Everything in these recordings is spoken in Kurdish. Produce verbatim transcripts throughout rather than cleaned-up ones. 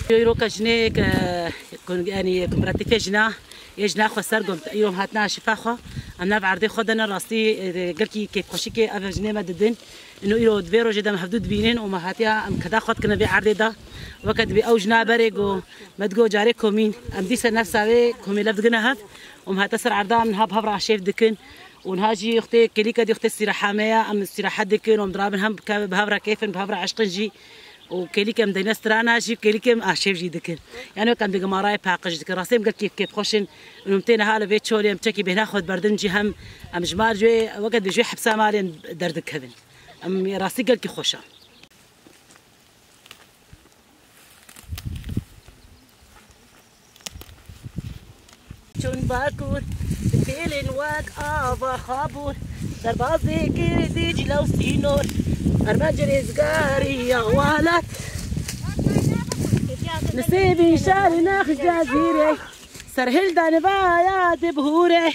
Îro ke jinê ke, ku, yanî Kooperatifê Jina, yê jina xwe ser gom, îro em hatine şifa xwe, em nav erdê xwe dene rastî, e, gelkî kêfxweşîkê ev jinê me didin. Ino îro di vê rojê de em hevdû dibînin û me hatiya em keda xwe dikine vê erdê de. Weke dibê ew jina berê go, me digo carê komîn, em dîse nefsa wê komî lev digine hev û em hate ser erda em niha bi hev re aşêv dikin. Û niha jî wextê kêlîke dî wextê sîreha me ye, em sîrehet dikin û em dirabin hem bi hev re kêfin, bi hev re eşqin jî. Û kêlîke em deyne strana jî, kêlîke em aşêv jî dikin. Yani wek em digim arayê paqij dikin. Rastî em gelkî kêfxweş in. Û em têne hala vê çolê em çekî bêhna xwe diberdin jî hem em ji mar jê weke dibê jê hepsa malê em derdikevin. Em rastî gelkî xweş e. Çûn Bakur, bi pêlên wek ava Xabûr, derbazê kir Dîcle û Sînor, Ermenc rêzgariya welat. Nisêbî şarê nex Cezîrê, serhildan vaya dibhûrê.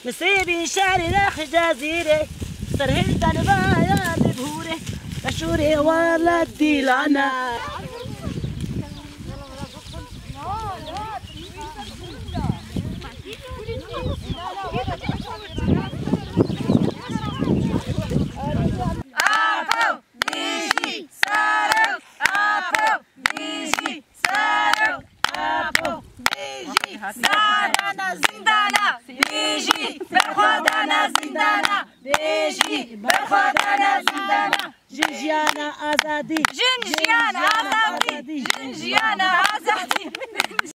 Nisêbî şarê nex Cezîrê, serhildan vaya dibhûrê. Meşhûrê welat Dîlana. Apo, Bijî, Serok, Apo, Bijî, Serok, Apo, Bijî, Serok, zindana, Bijî, berxwedana zindana, Bijî, berxwedana zindana. Jin jiyana azadî. Jin jiyana azadî. Jin jiyana azadî.